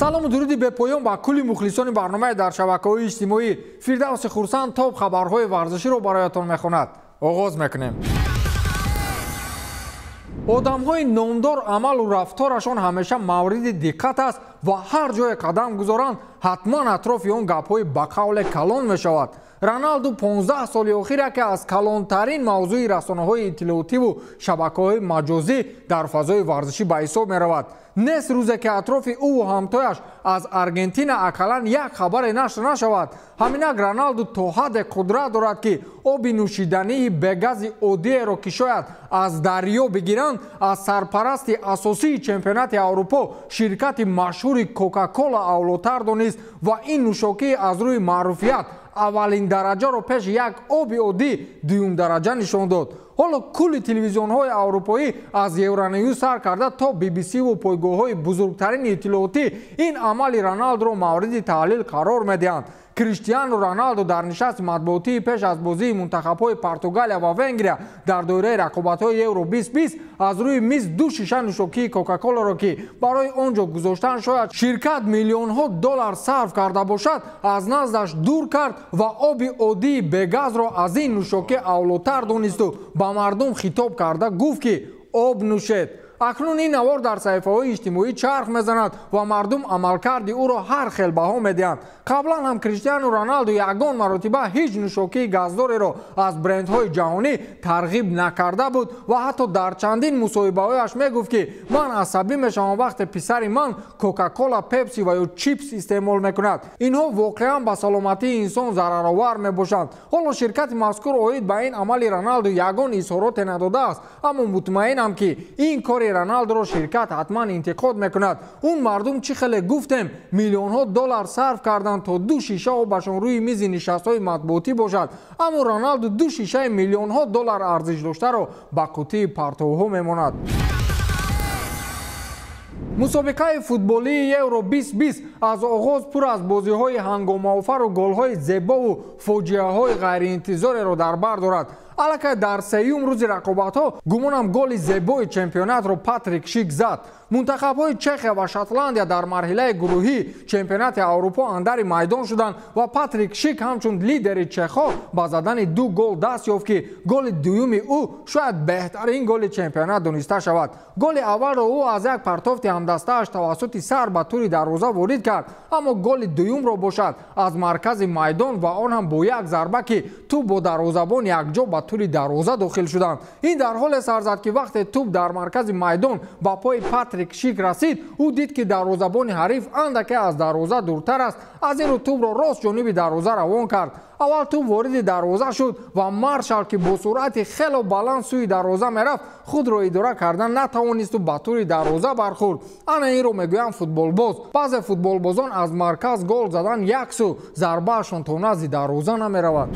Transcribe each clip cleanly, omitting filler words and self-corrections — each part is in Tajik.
Салому дуруди бепоён ба кулли мухлисони барномаи дар шабакаҳои иҷтимоӣ. Фирдавси Хурсанд топ хабарҳои варзиширо бароятон мехонад. Оғоз мекунем. Одамҳои номдор амалу рафторашон ҳамеша мавриди диққат аст ва ҳар ҷое қадам гузоранд, ҳатман атрофи он гапҳои ба қавле калон мешавад. Роналду 15 соли охир яке аз калонтарин мавзӯи расонаҳои иттилоотиву шабакаҳои маҷозӣ дар фазои варзишӣ ба ҳисоб меравад. Нест рӯзе ки атрофи ӯву ҳамтояш аз Аргентина ақаллан як хабаре нашр нашавад. Ҳаминак Роналду то ҳадде қудрат дорад, ки оби нӯшидании бегази оддиеро, ки шояд аз дарё бигиранд, аз сарпарасти асосии чемпионати Аврупо, ширкати машҳури Кока-Кола, авлотар донист ва ин нӯшокӣ аз рӯи маъруфият аввалин дараҷаро пеши як оби оддӣ дуюмдараҷа нишон дод. Ҳоло кулли телевизионҳои аврупоӣ аз Евроньюз сар карда то BBC-ву пойгоҳҳои бузургтарини иттилоотӣ ин амали Роналдуро мавриди таҳлил қарор медиҳанд. Криштиану Роналду дар нишасти матбуотии пеш аз бозии мунтахабҳои Португалия ва Венгрия дар доираи рақобатҳои Евро 2020 аз рӯи миз ду шиша нӯшокии Кока-Коларо, ки барои он ҷо гузоштан шояд ширкат миллионҳо доллар сарф карда бошад, аз наздаш дур кард ва оби оддии бегазро аз ин нӯшокӣ авлотар донисту ба мардум хитоб карда гуфт, ки об нӯшед. Акнун ин навор дар саҳифаҳои иҷтимоӣ чарх мезанад ва мардум амалкарди ӯро ҳар хел баҳо медиҳанд. Қаблан ҳам Криштиану Роналду ягон маротиба ҳеҷ нӯшокии газдореро аз брендҳои ҷаҳонӣ тарғиб накарда буд ва ҳатто дар чандин мусоҳибаҳояш мегуфт, ки ман асабӣ мешавам, вақте писари ман Кока-Кола, Пепси ва ё чипс истеъмол мекунад. Инҳо воқеан ба саломатии инсон зараровар мебошанд. Ҳоло ширкати мазкур оид ба ин амали Роналду ягон изҳороте надодааст, аммо мутмаинам, ки ин кори Роналдуро ширкат ҳатман интиқод мекунад. Он мардум чӣ хеле гуфтем, миллионҳо доллар сарф карданд, то ду шиша обашон рӯи мизи нишастҳои матбуотӣ бошад, аммо Роналду ду шишаи миллионҳо доллар арзиш доштаро ба қутии партовҳо мемонад. Мусобиқаи футболии Евро 2020 аз оғоз пур аз бозиҳои ҳангомаофару голҳои зебову фоҷиаҳои ғайриинтизореро дар бар дорад. Аллакай дар сеюм рӯзи рақобатҳо гумонам голи зебои чемпионатро Патрик Шик зад. Мунтахабҳои Чехия ва Шотландия дар марҳилаи гурӯҳии чемпионати Аврупо андари майдон шуданд ва Патрик Шик ҳамчун лидери чехҳо ба задани ду гол даст ёфт, ки голи дуюми ӯ шояд беҳтарин голи чемпионат дониста шавад. Голи аввалро ӯ аз як партофти ҳамдастааш тавассути сар ба тури дарвоза ворид кард, аммо голи дуюмро бошад аз маркази майдон ва он ҳам бо як зарба, ки тӯб бо дарвозабон якҷо ба тури дарвоза дохил шуданд. Ин дар ҳоле сар зад, ки вақте тӯб дар маркази майдон ба пои Патрик Шик расид, ӯ дид, ки дарвозабони ҳариф андаке аз дарвоза дуртар аст, аз ин рӯ тӯбро рост ҷониби дарвоза равон кард. Аввал тӯб вориди дарвоза шуд ва Маршал, ки бо суръати хело баланд сӯи дарвоза мерафт, худро идора кардан натавонисту ба тури дарвоза бархӯрд. Ана инро мегӯянд футболбоз. Баъзе футболбозон аз марказ гол задан як сӯ, зарбаашон то назди дарвоза намеравад.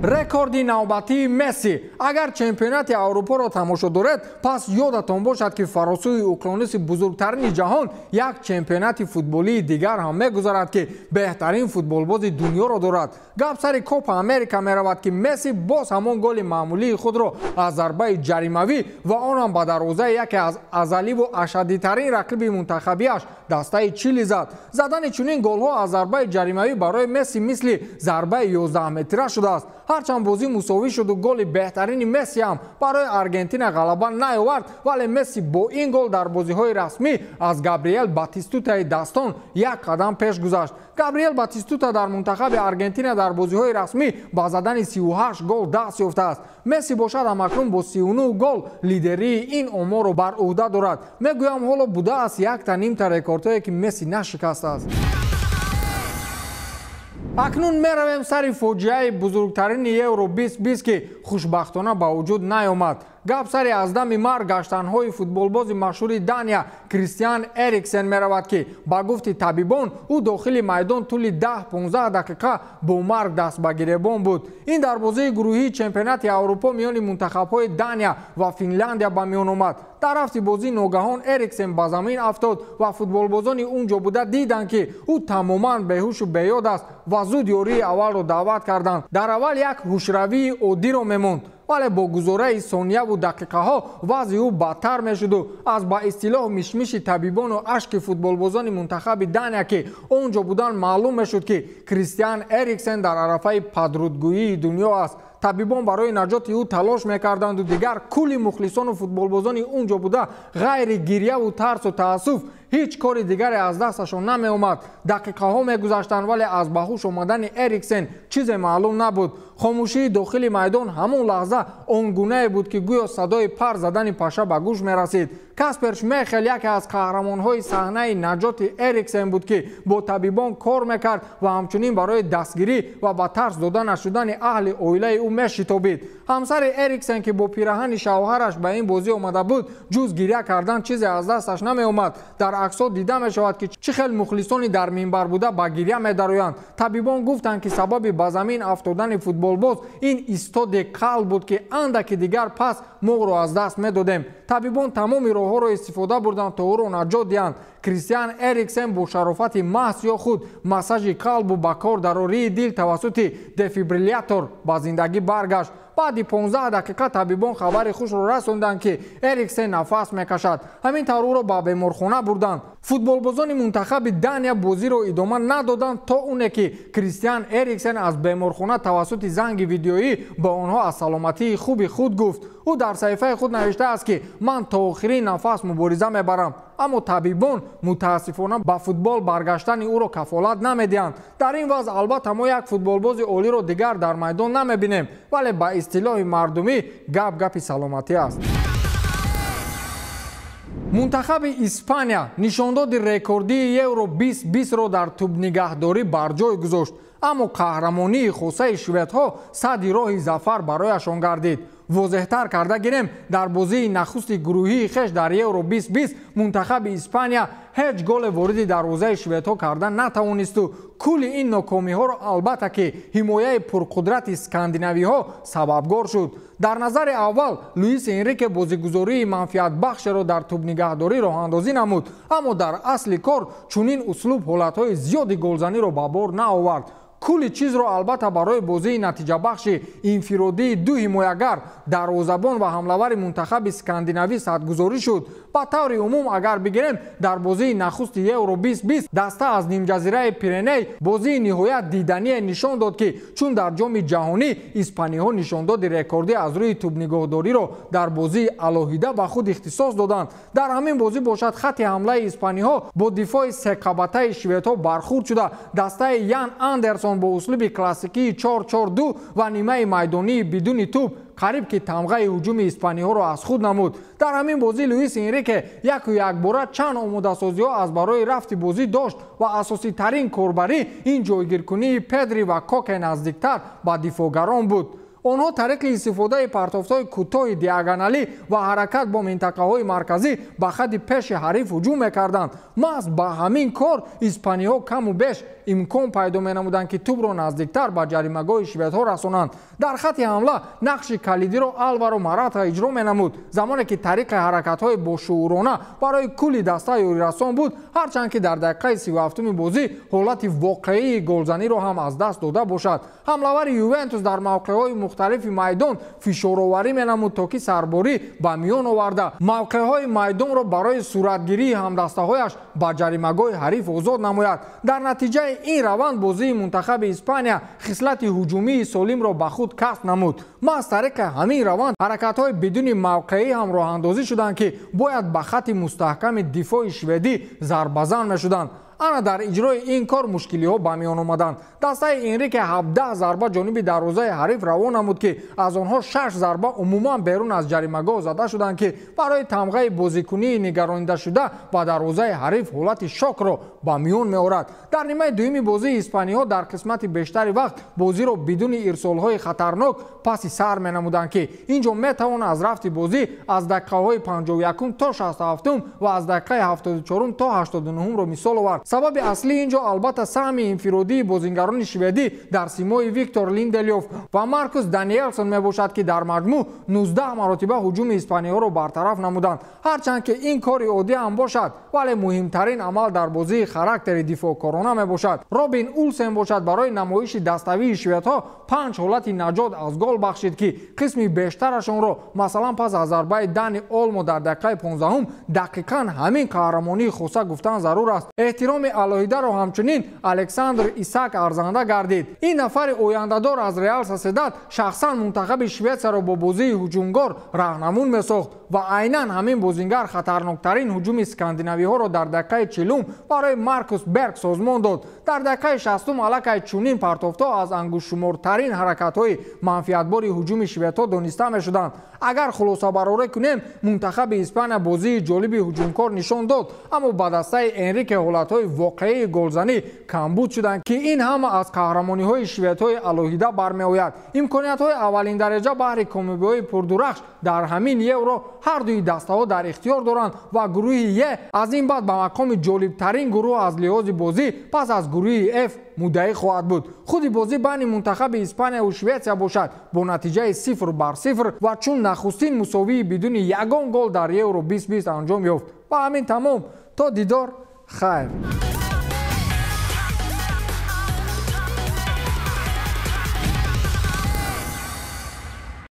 Рекорди навбатии Месси. Агар чемпионати Аврупоро тамошо доред, пас ёдатон бошад, ки фаросӯи уқёнуси бузургтарини ҷаҳон як чемпионати футболии дигар ҳам мегузарад, ки беҳтарин футболбози дунёро дорад. Гап сари Копа Америка меравад, ки Месси боз ҳамон голи маъмулии худро аз зарбаи ҷаримавӣ ва он ҳам ба дарвозаи яке аз азаливу ашаддитарин рақиби мунтахабиаш, дастаи Чили, зад. Задани чунин голҳо аз зарбаи ҷаримавӣ барои Месси мисли зарбаи 11 метра шудааст. Ҳарчанд бозӣ мусовӣ шуду голи беҳтарини Месси ҳам барои Аргентина ғалаба наёвард, вале Месси бо ин гол дар бозиҳои расмӣ аз Габриэл Батистутаи дастон як қадам пеш гузашт. Габриэл Батистута дар мунтахаби Аргентина дар бозиҳои расмӣ ба задани 38 гол даст ёфтааст. Месси бошад, ҳамакнун бо 39 гол лидерии ин оморро бар ӯҳда дорад. Мегӯям, ҳоло будааст якта нимта рекордҳое, ки Месси нашикастааст. Акнун меравем сари фоҷиаи бузургтарини Евро 2020, ки хушбахтона ба вуҷуд наёмад. Гап сари аз дами марг гаштанҳои футболбози машҳури Дания Кристиан Эриксен меравад, ки ба гуфти табибон ӯ дохили майдон тӯли 10-15 дақиқа бо марг даст ба гиребон буд. Ин дар бозии гурӯҳии чемпионати Аврупо миёни мунтахабҳои Дания ва Финляндия ба миён омад. Дар рафти бозӣ ногаҳон Эриксен ба замин афтод ва футболбозони он ҷо буда диданд, ки ӯ тамоман беҳушу беёд аст ва зуд ёрии аввалро даъват карданд. Дар аввал як ҳушравии оддиро мемонд. Вале бо гузораи сонияву дақиқаҳо вазъи ӯ бадтар мешуду аз ба истилоҳ мишмиши табибону ашки футболбозони мунтахаби Дания, ки он ҷо буданд, маълум мешуд, ки Кристиан Эриксен дар арафаи падрудгӯии дунё аст. Табибон барои наҷоти ӯ талош мекарданду дигар кулли мухлисону футболбозони он ҷо буда ғайри гирьяву тарсу таассуф ҳеҷ кори дигаре аз дасташон намеомад. Дақиқаҳо мегузаштанд, вале аз ба ҳуш омадани Эриксен чизе маълум набуд. Хомӯшии дохили майдон ҳамон лаҳза он гунае буд, ки гӯё садои пар задани паша ба гӯш мерасид. Каспер Шмехел яке аз қаҳрамонҳои саҳнаи наҷоти Эриксен буд, ки бо табибон кор мекард ва ҳамчунин барои дастгирӣ ва ба тарс дода нашудани аҳли оилаи ӯ мешитобид. Ҳамсари Эриксен, ки бо пираҳани шавҳараш ба ин бозӣ омада буд, ҷуз гиря кардан чизе аз дасташ намеомад. Дар аксҳо дида мешавад, ки чӣ хел мухлисони дар минбар буда ба гиря медароянд. Табибон гуфтанд, ки сабаби ба замин афтодани футболбоз ин истоди қалб буд, ки андаки дигар пас моғро аз даст медодем. Табибон тамоми роҳҳоро истифода бурданд, то ӯро наҷот диҳанд. Кристиан Эриксен бо шарофати маҳз ё худ массажи қалбу ба кор дарории дил тавассути дефибриллятор ба зиндагӣ баргашт. Баъди 15 дақиқа табибон хабари хушро расонданд, ки Эриксен нафас мекашад. Ҳамин тавр ӯро ба беморхона бурданд. Футболбозони мунтахаби Дания бозиро идома надоданд, то оне ки Кристиан Эриксен аз беморхона тавассути занги видеоӣ ба онҳо аз саломатии хуби худ гуфт. Ӯ дар саҳифаи худ навиштааст, ки ман то охирин нафас мубориза мебарам, аммо табибон мутаассифона ба футбол баргаштани ӯро кафолат намедиҳанд. Дар ин вазъ албатта мо як футболбози олиро дигар дар майдон намебинем, вале ба истилоҳи мардумӣ гап гапи саломатӣ аст. Мунтахаби Испания нишондоди рекордии Евро 2020-ро дар тӯбнигаҳдорӣ барҷой гузошт, аммо қаҳрамонии хосаи шведҳо садди роҳи зафар барояшон гардид. Возеҳтар карда гирем, дар бозии нахусти гурӯҳии хеш дар Евро 2020 мунтахаби Испания ҳеҷ голе вориди дарвозаи шведҳо карда натавонисту кулли ин нокомиҳоро албатта ки ҳимояи пурқудрати скандинавиҳо сабабгор шуд. Дар назари аввал Луис Энрике бозигузории манфиатбахшеро дар тӯбнигаҳдорӣ роҳандозӣ намуд, аммо дар асли кор чунин услуб ҳолатҳои зиёди голзаниро ба бор наовард. Кулли чизро албатта барои бозии натиҷабахши инфиродии ду ҳимоягар, дарвозабон ва ҳамлавари мунтахаби скандинавӣ садгузорӣ шуд. Ба таври умум агар бигирем, дар бозии нахусти Евро 2020 даста аз нимҷазираи Пиреней бозии ниҳоят дидание нишон дод, ки чун дар ҷоми ҷаҳонӣ испаниҳо нишондоди рекордӣ аз рӯи тӯбнигоҳдориро дар бозии алоҳида ба худ ихтисос доданд. Дар ҳамин бозӣ бошад, хатти ҳамлаи испаниҳо бо дифои секабатаи шведҳо бархурд шуда, дастаи Ян Андерсон бо услуби классикии 4-4-2 ва нимаи майдонии бидуни тӯб қариб ки тамғаи ҳуҷуми испаниҳоро аз худ намуд. Дар ҳамин бозӣ Луис Энрике яку якбора чанд омодасозиҳо аз барои рафти бозӣ дошт ва асоситарин корбарӣ ин ҷойгиркунии Педри ва Коке наздиктар ба дифоъгарон буд. Онҳо тариқи истифодаи партофтҳои кӯтоҳи диагоналӣ ва ҳаракат бо минтақаҳои марказӣ ба хатти пеши ҳариф ҳуҷум мекарданд. Маҳз ба ҳамин кор испаниҳо каму беш имкон пайдо менамуданд, ки тӯбро наздиктар ба ҷаримагоҳи шведҳо расонанд. Дар хатти ҳамла нақши калидиро Алваро Марата иҷро менамуд, замоне ки тариқи ҳаракатҳои бошӯурона барои кулли даста ёрирасон буд, ҳарчанд ки дар дақиқаи 37-уми бозӣ ҳолати воқеии голзаниро ҳам аз даст дода бошад. Ҳамлавари Ювентус дар мавқеъҳои мухталифи майдон фишороварӣ менамуд, то ки сарборӣ ба миён оварда мавқеъҳои майдонро барои суратгирии ҳамдастаҳояш ба ҷаримагоҳи ҳариф озод намояд. Дар натиҷаи ин раванд бозии мунтахаби Испания хислати ҳуҷумии солимро ба худ касб намуд. Маҳз тариқи ҳамин раванд ҳаракатҳои бидуни мавқеӣ ҳам роҳандозӣ шуданд, ки бояд ба хатти мустаҳками дифои шведӣ зарбазан мешуданд. Ана дар иҷрои ин кор мушкилиҳо ба миён омаданд. Дастаи Энрике 17 зарба ҷониби дарвозаи ҳариф равон намуд, ки аз онҳо 6 зарба умуман берун аз ҷаримагоҳ зада шуданд, ки барои тамғаи бозикунии нигаронидашуда ба дарвозаи ҳариф ҳолати шокро ба миён меорад. Дар нимаи дуюми бозии испаниҳо дар қисмати бештари вақт бозиро бидуни ирсолҳои хатарнок паси сар менамуданд, ки ин ҷо метавон аз рафти бозӣ аз дақиқаҳои 51 то 67 ва аз дақиқаи 74 то 89-ро мисол овард. Сабаби аслӣ ин ҷо албатта саҳми инфиродии бозингарони шведӣ дар симои Виктор Линделёф ва Маркус Даниелсон мебошад, ки дар маҷмӯъ 19 маротиба ҳуҷуми испаниҳоро бартараф намуданд. Ҳарчанд ки ин кори оддӣ ҳам бошад, вале муҳимтарин амал дар бозии характери дифоъкорона мебошад. Робин Улсен бошад барои намоиши даставии шведҳо 5 ҳолати наҷот аз гол бахшид, ки қисми бештарашонро масалан пас аз зарбаи Дани Олмо дар дақиқаи 15 дақиқан ҳамин қаҳрамонии хоса гуфтан зарур аст. Эҳтироми алоҳидаро ҳамчунин Александр Исак арзанда гардид. Ин нафари ояндадор аз Реал Соседад шахсан мунтахаби Шветсияро бо бозии ҳуҷумгор раҳнамун месохт ва айнан ҳамин бозингар хатарноктарин ҳуҷуми скандинавиҳоро дар дақиқаи 40 барои Маркус Берг созмон дод. Дар дақиқаи 60 аллакай чунин партофтҳо аз ангуштшумортарин ҳаракатҳои манфиатбори ҳуҷуми шведҳо дониста мешуданд. Агар хулосабарорӣ кунем, мунтахаби Испания бозии ҷолиби ҳуҷумкор нишон дод, аммо ба дастаи Энрике ҳолатҳои воқеии голзанӣ камбуд шуданд, ки ин ҳама аз қаҳрамониҳои шведҳои алоҳида бармеояд. Имкониятҳои аввалиндараҷа баҳри комёбиҳои пурдурахш дар ҳамин Евро ҳар дуи дастаҳо дар ихтиёр доранд ва гурӯҳи Е аз ин баъд ба мақоми ҷолибтарин гурӯҳ аз лиҳози бозӣ пас аз гурӯҳи Ф муддаӣ хоҳад буд. Худи бозӣ байни мунтахаби Испания Шветсия бошад бо натиҷаи 0-0 ва чун нахустин мусовии бидуни ягон гол дар Евро 2020 анҷом ёфт. Ва ҳамин тамом. То дидор, хайр.